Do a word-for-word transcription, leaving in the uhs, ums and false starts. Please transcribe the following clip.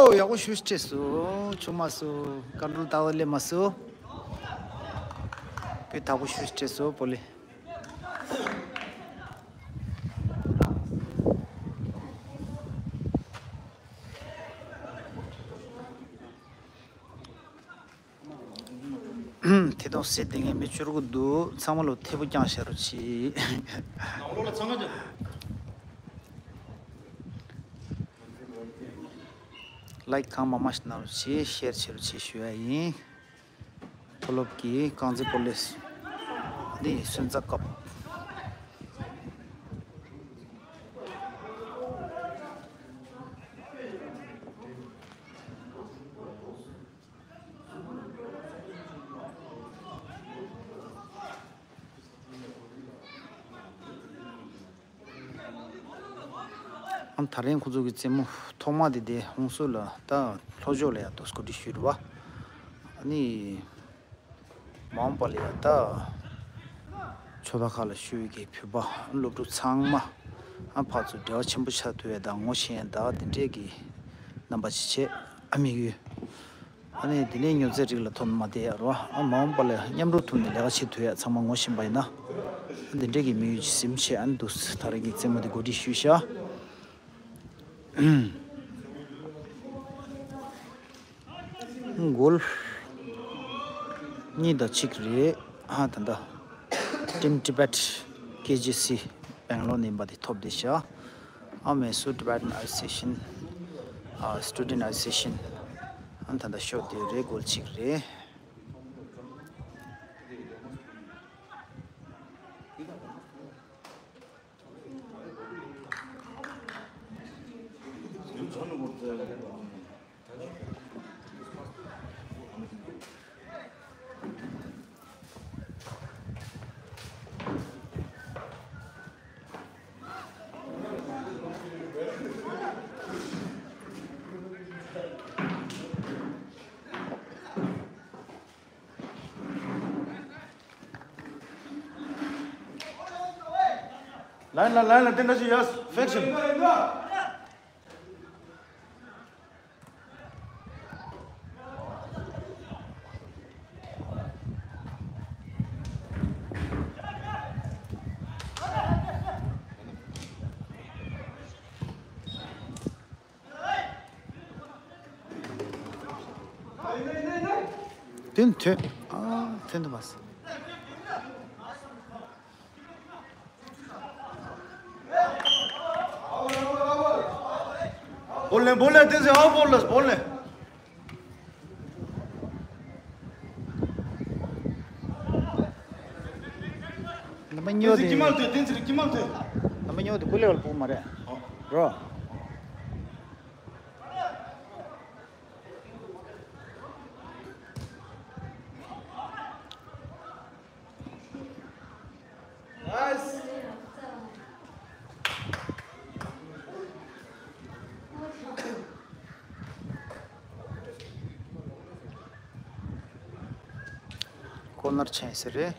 ཨོ། ཡག་པོ་ཞུ་སྤྲད་སོ། ཆུང་མ་སོ། ཀ་འགྲུལ་ཏག་ཏག་ལས་མ་སོ། བུ་ཐག་པོ་ཞུ་སྤྲད་སོ་པོ་ལེ། ཐེ་གཏོང་ཟེར་དེ་ངས་མི་བཅུ་དགུ་འདུག་ཚང་མ་ལོ་ཐེ་པོ་རྐྱང་བཞག་རོགས་གྱིས། ལའིཀ་གང་མང་མང་ཞིག་གནང་རོགས་གྱིས། ཤེར་བྱེད་རོགས་གྱིས་ཞུ་ཡ་ཡིན། མཐོ་སློབ་ཀྱི་རྐང་རྩེད་སྤོ་ལོ་འདི་སོན་རྩ་སྐབས། ཨམ་ད་རིང་ཁོ་ཚོ་གི་རྩེད་མོ་ཐོག་མ་དེ་དེ་ཧོང་སུ་ལ་ད་ལྷོ་ཕྱོགས་ལ་ཡ་ཏོ་སྐུ་དྲི་ཞུས་རེད་བ། ཨ་ནི་མ་འོངས་པ་ལ་ཡ་ད་ཕྱོགས་མཐའ་ཁག་ལ་བཞུགས་ཀྱི་བོད་པ་སློབ་ཕྲུག་ཚང་མ་ཨ་ཕར་ཚུར་འབྲེལ་བ་ཆེན་པོ་ཆགས་ཐུབ་ཡ་དང་ངོ་ཤེས་ཡ་དང་དེ་འདྲས་ཀྱི་རྣམ་པ་ཅིག་བྱས་ཨ་དམིགས་ཡུལ། ཨ་ནི་དེ་ནས་མྱོང་ཚད་རིགས་ལ་ཐོན་མ་བསྡད་ཡ་རོ། ཨ་མ་འོངས་པ་ལ་མཉམ་རུབ་ཐུབ་ནས་ལས་ཀ་བྱེད་ཐུབ་ཡ་ཚང་མ་ངོ་ཤེས་པ་ཡིན་ན། ཨ་འདི་འདྲས་ཀྱི་དམིགས་ཡུལ་ཅིག་སེམས་ཤེས་ཨ་ནི་འདུག་ད་རེས་ཀྱི་རྩེད་མོ་དེ་གོ་སྒྲིག་ཞུས་ཤག་གོལ་གཉིས་དང་གཅིག་རེད། ཨ་ད་ལྟ་Team Tibet K G C Bangalore ནས་ཡིན་པ་དེ་ཐོབ་བསྡད་ཤག་ཨ་མེ་སུ་Tibetan Association ཨ་Student Association ཨ་ད་ལྟ་ཤོག་དེ་རེད། གོལ་གཅིག་རེད། ལན་ལ་ལན་ལ་དེ་འདྲ་ཞིག་ཡོད། ཕེག་ཤན། དེ་ཐོན། ཨ་ཐོན་དུ་མ་སོང་། Bol le, bol le, atención, vamos, bol le, bol le. རྣམ་པ་གཉིས་པོ་དེ། རྣམ་པ་གཉིས་པོ་དེ། རྣམ་པ་གཉིས་པོ་དེ་ཀུ་ལེ་ཝལ་ཕོག་མ་རེད། རོ། ཁོ་ནར་ཆེན་ཟེར་རེད།